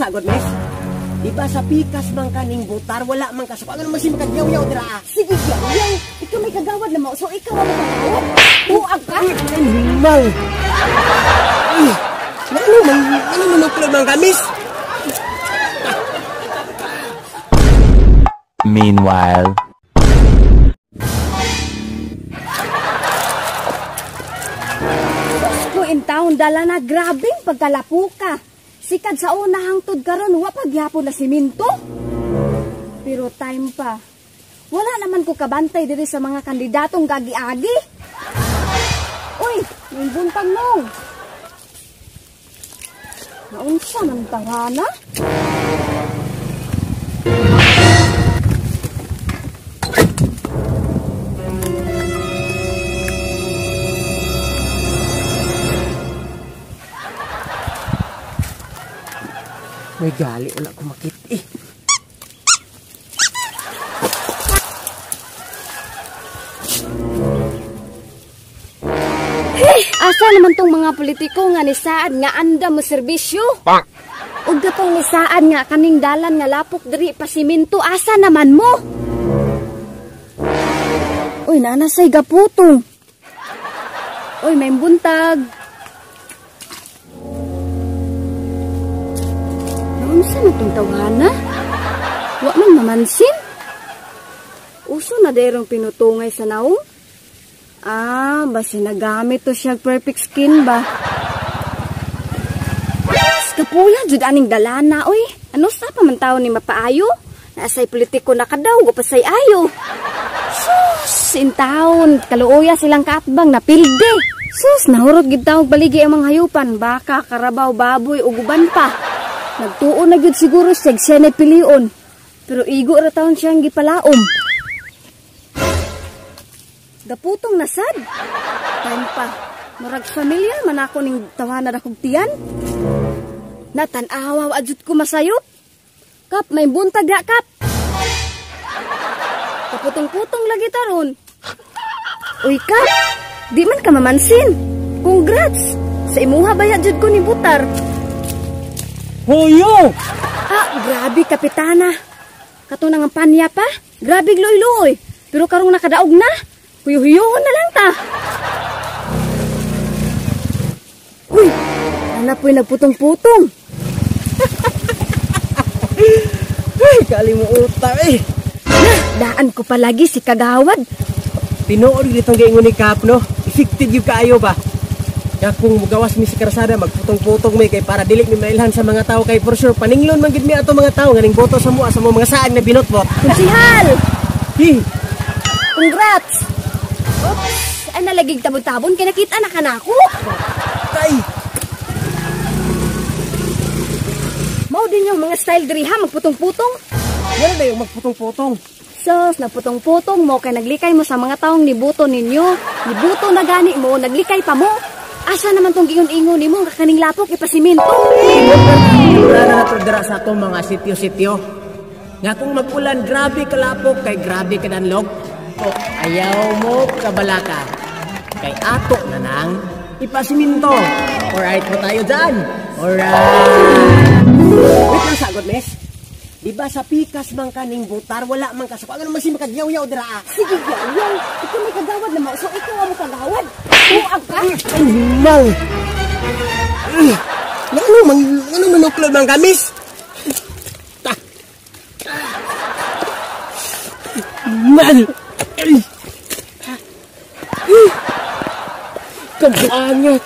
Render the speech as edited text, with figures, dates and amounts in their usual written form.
sagod, miss. Di ba sa pikas man kaning butar, wala man ka. So, ano naman si makagyaw-yaw dira? Sige, yaw-yaw. Ikaw may kagawad na mo. So, ikaw ang kagawad. Buag ka. Animal. Ano man ang kulod mga miss? Meanwhile. Ko in town, dala na grabing pagkalapuka. Sikad sa una hangtod karon wa pa gyapon na siminto. Pero time pa. Wala naman ko kabantay diri sa mga kandidatong gagi-agi. Uy, may buntag nong. Naunsa man tawana? May gali, wala ko makit eh. Asa naman tong mga politiko nga nisaad nga anda mo serbisyo? Ug katong nisaad nga kaning dalan nga lapok diri pa siminto, asa naman mo? Uy, nanasay gaputong. Uy, may buntag. Unsa na tong tawhana? Wa man mamansin? Uso na derong pinutungay sa naong? Ah, basi nagamit to siya perfect skin ba? Kapuya, jud aning dalana, oy. Ano sa pa man tao ni mapaayo? Naasay politiko na kadaw, gupasay ayo. Sus, in town, kaluoya silang kaatbang napilde. Sus, nahurot gid taog baligi ang mga hayupan, baka, karabaw, baboy, ug uban pa. Nagtuo na gyud siguro siya siya na pilion. Pero igo ra taon siyang gipalaom. Gaputong nasad. Time pa. Murag familiar man ako ning tawanan akong tiyan. Natan-awa adjud ko masayop. Kap, may buntag ra kap. Kaputong-putong lagi taron. Uy kap, di man ka mamansin. Congrats. Sa imuha baya jud ko ni butar. Hoyo! Ah, grabe kapitana. Kato nang panya pa. Grabe luoy-luoy. Pero karong nakadaog na. Huyo-huyoon na lang ta. Uy, ana po'y nagputong-putong. Ay, kalimutan eh. Na, daan ko palagi si Kagawad. Tinuod ditong gaingon ni Kap, no? Effective yung kaayo ba? Nga kung mugawas mi sa karsada, magputong-putong mi kay para dili mi mailhan sa mga tao kay for sure paninglon man gid mi ato mga tao nganing boto sa mua sa mga saag na binotbot. Konsihal. Hi. Congrats. Oops, ay nalagig tabon-tabon kay nakita na kanako. Tay. Mao din yung mga style diri ha, magputong-putong. Wala na yung magputong-putong. Sus, nagputong-putong mo kay naglikay mo sa mga taong nibuto ninyo. Nibuto na gani mo, naglikay pa mo. Asa naman tong gingon-ingon nimo nga kaning lapok ipasiminto? Wala na nato dira sa atong mga sityo-sityo. Nga kung mag-ulan, grabe kalapok kay grabe kadanlog. O, ayaw mo kabalaka. Kay ato na nang ipasiminto. Alright po tayo dyan. Alright. Wait lang sagot, miss. Di ba sa pikas man kaning butar, wala man ka. So, ano naman si makagyaw-yaw dira? Sige, yaw-yaw. Ikaw may kagawad na mo. So, ikaw ang kagawad. Buag ka. Animal. Ano man ang kulod mga miss? Mal. Kabuangat.